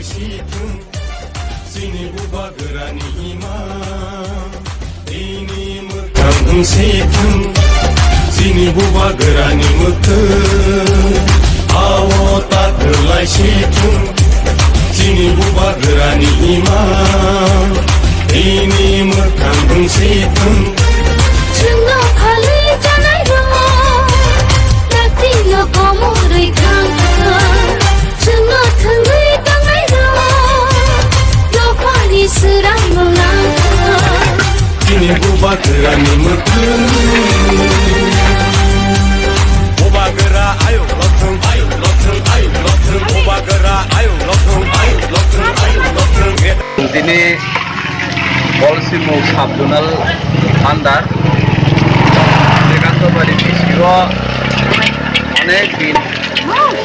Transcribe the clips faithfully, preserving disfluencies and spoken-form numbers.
Sithung, chini bubagrani ima, ini mwkhang wng sithung, chini bubagrani mwkhang, ao ta kwlai sithung, chini bubagrani ima, ini mwkhang wng sithung. Chwngno phalwi chanairok, taktino komorwi thangkha. Chwngno thwngwi tongnairok, dophani swrangno nangkha. Chini bubagrani mwkhang. Bubagra ayuk lothung, ayuk lothung, ayuk lothung. Bubagra ayuk lothung, ayuk lothung, ayuk lothung. Tini Kolsimo sub-zonal under Srikantobari B C O onek din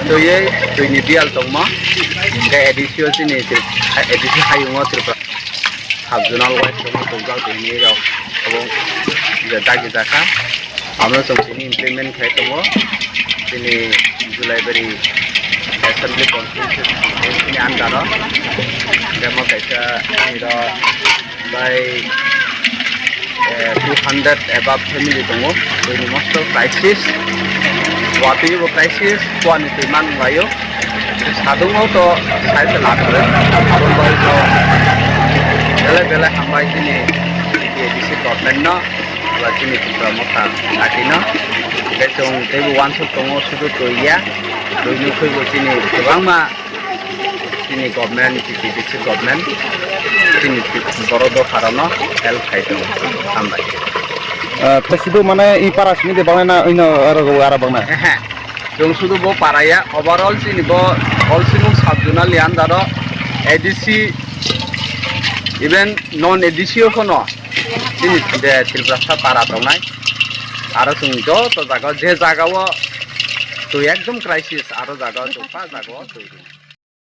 twiwi twini biyal tongma. Hingke A D C o chini Tri-, A D C hayungo Tripura sub-zonal wise tongma tongkha tini rok obo dagi jakha. Amo chwng tini implement khai tongo. Tini Julaibari Assembly Constituency ni under o. Demo kaisa tini rok bai, eh, two hundred above family tongo. Tini most of crisis. Watwi bo crisis, kuani twi man laio. Sadungo to sai se lakhre. Aboni bagwi to belai belai hambai tini A D C government no. Ba chini Tripura motha lagino. Tei chwng teibo uansuk tongo, sudu twi ya. Twi nukhuibo chini kwbangma chini government, T T D C government, chini borok dopharokno help khai tongo. Hambai. Ah, tei sudu mane i para simi de bangnai na ino aro aro bangnai? Ehe. Chwng sudu bo para ya, overall chini bo Kolsimo sub-zonal ni under o A D C, even non A D C o phano chini de Tiprasa para tongnai. Aro chwng joto jaga, je jaga o twi ekdom crisis, aro jaga o twi pa jaga o twi.